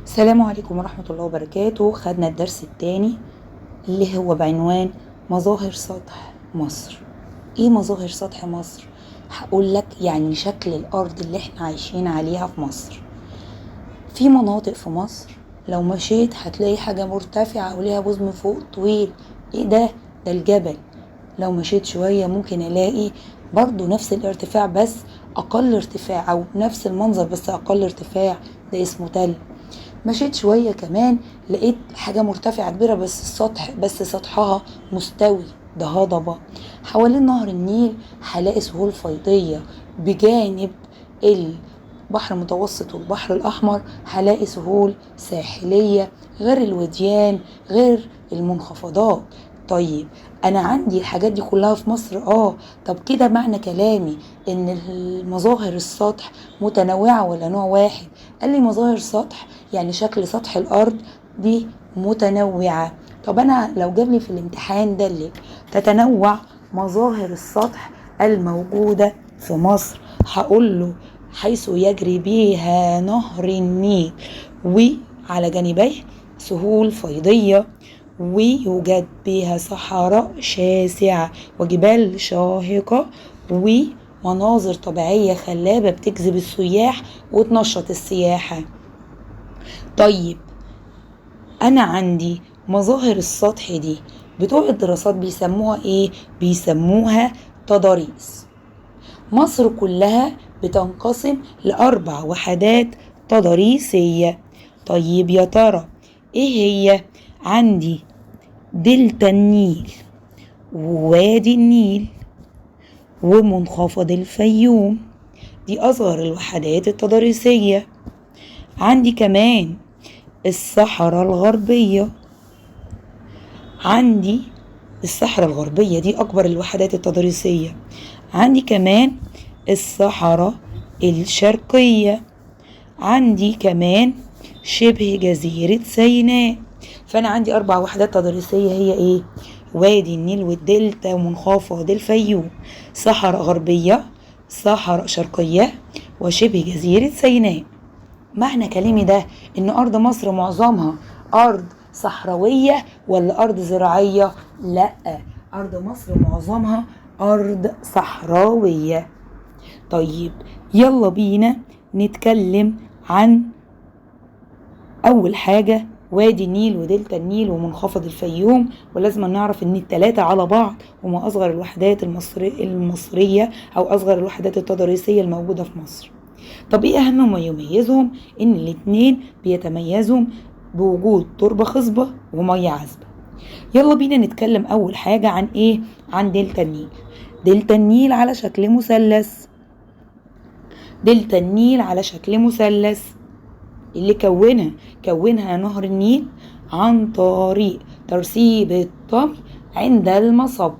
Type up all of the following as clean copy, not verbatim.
السلام عليكم ورحمة الله وبركاته. خدنا الدرس الثاني اللي هو بعنوان مظاهر سطح مصر. ايه مظاهر سطح مصر؟ هقول لك يعني شكل الارض اللي احنا عايشين عليها في مصر. في مناطق في مصر لو مشيت هتلاقي حاجة مرتفعة وليها بوز من فوق طويل، ايه ده؟ ده الجبل. لو مشيت شوية ممكن الاقي برضو نفس الارتفاع بس اقل ارتفاع، او نفس المنظر بس اقل ارتفاع، ده اسمه تل. مشيت شوية كمان لقيت حاجة مرتفعة كبيرة بس السطح، بس سطحها مستوي، ده هضبة. حوالين نهر النيل هلاقي سهول فيضية، بجانب البحر المتوسط والبحر الأحمر هلاقي سهول ساحلية، غير الوديان، غير المنخفضات. طيب أنا عندي الحاجات دي كلها في مصر. طب كده معنى كلامي إن المظاهر السطح متنوعة ولا نوع واحد؟ قال لي مظاهر سطح يعني شكل سطح الأرض دي متنوعة. طب أنا لو جاب لي في الامتحان ده اللي تتنوع مظاهر السطح الموجودة في مصر، هقول له حيث يجري بها نهر النيل وعلى جانبيه سهول فيضية، ويوجد بها صحراء شاسعة وجبال شاهقة ومناظر طبيعية خلابة بتجذب السياح وتنشط السياحة. طيب أنا عندي مظاهر السطح دي بتوع الدراسات بيسموها إيه؟ بيسموها تضاريس. مصر كلها بتنقسم لأربع وحدات تضاريسية. طيب يا ترى إيه هي؟ عندي دلتا النيل ووادي النيل ومنخفض الفيوم، دي أصغر الوحدات التضاريسية. عندي كمان الصحراء الغربية، عندي الصحراء الغربية دي أكبر الوحدات التضاريسية. عندي كمان الصحراء الشرقية، عندي كمان شبه جزيرة سيناء. فأنا عندي أربع وحدات تضاريسية هي إيه؟ وادي النيل والدلتا ومنخفض الفيوم، صحراء غربية، صحراء شرقية، وشبه جزيرة سيناء. معنى كلامي ده إن أرض مصر معظمها أرض صحراوية ولا أرض زراعية؟ لأ، أرض مصر معظمها أرض صحراوية. طيب يلا بينا نتكلم عن أول حاجة وادي النيل ودلتا النيل ومنخفض الفيوم، ولازم نعرف ان التلاتة على بعض هما اصغر الوحدات المصرية او اصغر الوحدات التضاريسية الموجودة في مصر. طب ايه اهم ما يميزهم؟ ان الاتنين بيتميزوا بوجود تربة خصبة ومية عذبة. يلا بينا نتكلم اول حاجة عن ايه؟ عن دلتا النيل. دلتا النيل على شكل مثلث. دلتا النيل على شكل مثلث اللي كونها نهر النيل عن طريق ترسيب الطمي عند المصب.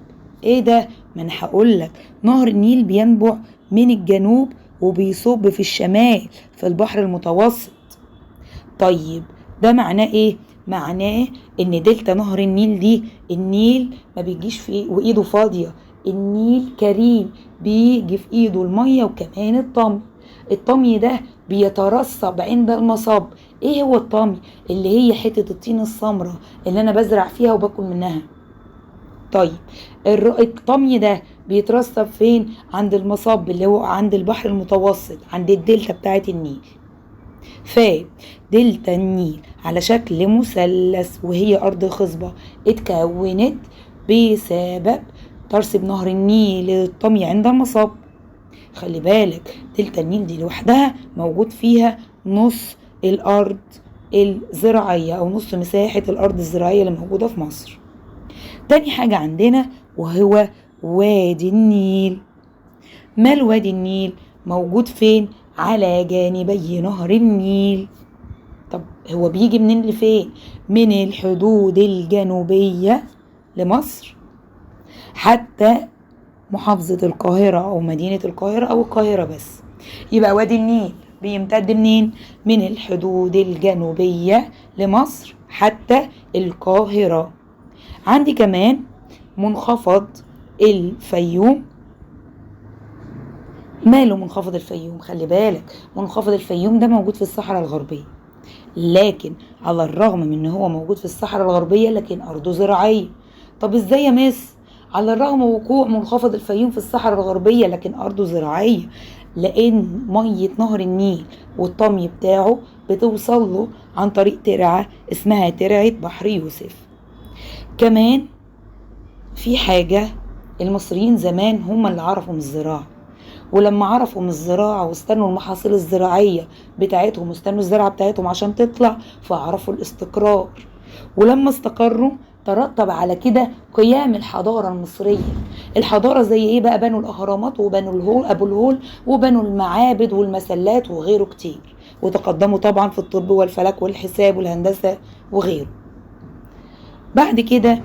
ايه ده؟ ما انا هقول لك نهر النيل بينبع من الجنوب وبيصب في الشمال في البحر المتوسط. طيب ده معناه ايه؟ معناه ان دلتا نهر النيل دي النيل ما بيجيش في وايده فاضية، النيل كريم بيجي في ايده المية وكمان الطمي. الطمي ده بيترسب عند المصب. ايه هو الطمي؟ اللي هي حتة الطين السمراء اللي انا بزرع فيها وباكل منها. طيب الطمي ده بيترسب فين؟ عند المصب اللي هو عند البحر المتوسط، عند الدلتا بتاعت النيل. فدلتا النيل على شكل مثلث وهي ارض خصبة اتكونت بسبب ترسب نهر النيل الطمي عند المصب. خلي بالك دلتا النيل دي لوحدها موجود فيها نص الأرض الزراعية أو نص مساحة الأرض الزراعية اللي موجودة في مصر. تاني حاجة عندنا وهو وادي النيل. مال وادي النيل؟ موجود فين؟ على جانبي نهر النيل. طب هو بيجي منين لفين؟ من الحدود الجنوبية لمصر حتى محافظة القاهرة أو مدينة القاهرة أو القاهرة بس. يبقى وادي النيل بيمتد منين؟ من الحدود الجنوبية لمصر حتى القاهرة. عندي كمان منخفض الفيوم. ماله منخفض الفيوم؟ خلي بالك منخفض الفيوم ده موجود في الصحراء الغربية. لكن على الرغم من ان هو موجود في الصحراء الغربية لكن أرضه زراعية. طب ازاي يا مس؟ على الرغم وقوع منخفض الفيوم في الصحراء الغربية لكن أرضه زراعية، لأن مية نهر النيل والطمي بتاعه بتوصل له عن طريق ترعة اسمها ترعة بحر يوسف. كمان في حاجة، المصريين زمان هم اللي عرفوا من الزراعة، ولما عرفوا من الزراعة واستنوا المحاصيل الزراعية بتاعتهم واستنوا الزرعة بتاعتهم عشان تطلع، فعرفوا الاستقرار. ولما استقروا ترتب على كده قيام الحضارة المصرية. الحضارة زي ايه بقى؟ بنوا الأهرامات وبنوا الهول أبو الهول وبنوا المعابد والمسلات وغيره كتير، وتقدموا طبعا في الطب والفلك والحساب والهندسة وغيره. بعد كده